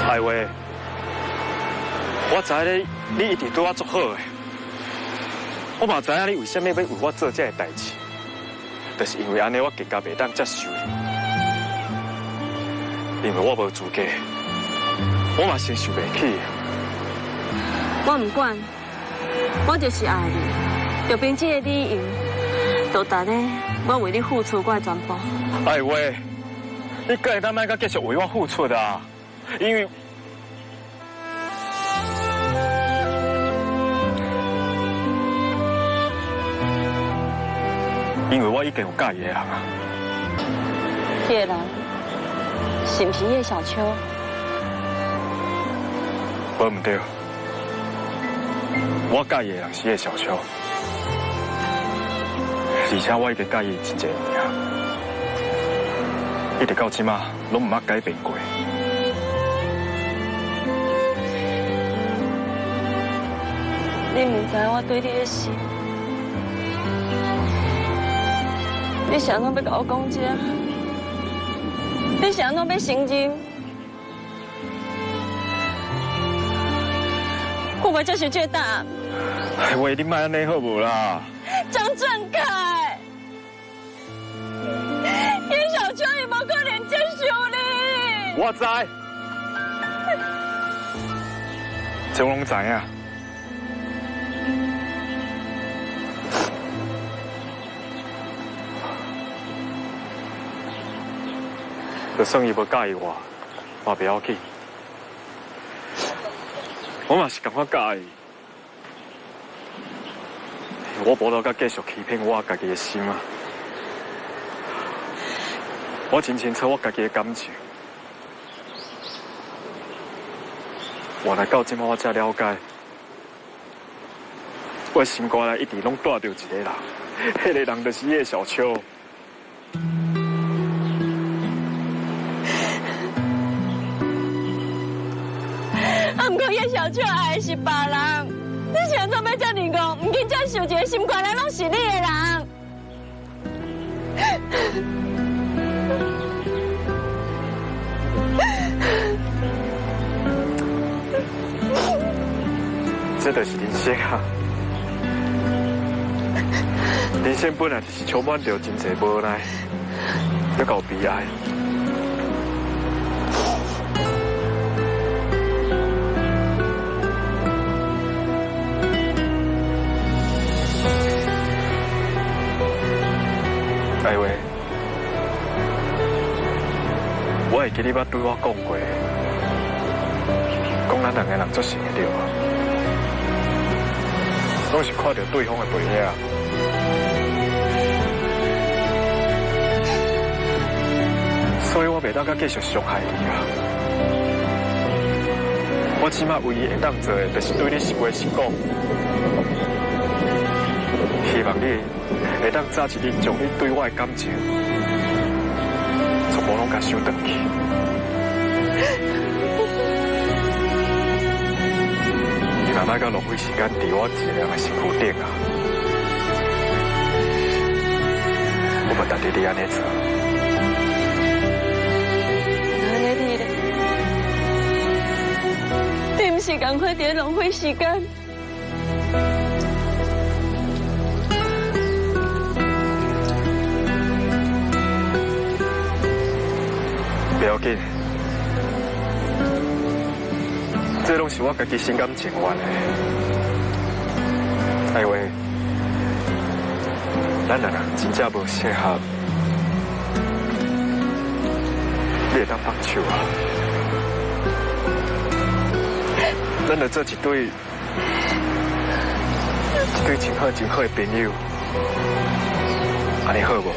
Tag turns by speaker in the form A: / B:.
A: 愛話，我知咧，你一直對我足好的，我嘛知影你為啥物欲為我做這个代誌，就是因為按呢，我更加袂當接受你，因為我無資格，我嘛承受袂起。
B: 我毋管，我就是愛你，就憑這个理由，就值得我為你付出我的全部。
A: 愛話，你敢會當莫閣繼續為我付出啊？因為。因為我已經有佮意的人啊。
B: 彼个人是毋是葉小秋？
A: 無毋對，我佮意的人是葉小秋，而且我已經佮意真濟年啊，一直到這馬攏毋捌改變過。
B: 你毋知我對你的心。你是按怎欲共我講這？你是按怎欲承認？我袂接受這个答案。
A: 愛話，你莫按呢好無啦？
B: 張振凱，葉小秋伊無可能接受你。
A: 我知，這我攏知影。就算伊無佮意我，嘛袂要緊。我嘛是感覺佮意，我無法度閣繼續欺騙我家己的心啊！我真清楚我家己的感情，原來到這馬我才了解，我心肝內一直攏蹛著一個人，彼個人就是葉小秋。
B: 啊，毋過葉小秋愛的是別人，你是按怎欲遮爾戇？毋緊接受一個心肝內攏是你的人。
A: 這就是人生啊！人生本來就是充滿著真濟無奈，猶夠悲哀。愛話，我會記你捌對我講過，講咱兩个人做成的對無？攏是看著對方的背影，所以我袂當閣繼續傷害你啊！我這馬唯一會當做的，就是對你實話實講，希望你會當早一日將你對我的感情，全部攏共收轉去。你嘛莫閣浪費時間佇我一个人的身軀頂啊！我無值得你按呢做。
B: 按呢你咧？你毋是仝款佇咧浪費時間？
A: 不要緊，這攏是我家己心甘情願的。愛話，咱兩人真正無適合，你會當放手啊？咱就做一對真好真好的朋友，按呢好無？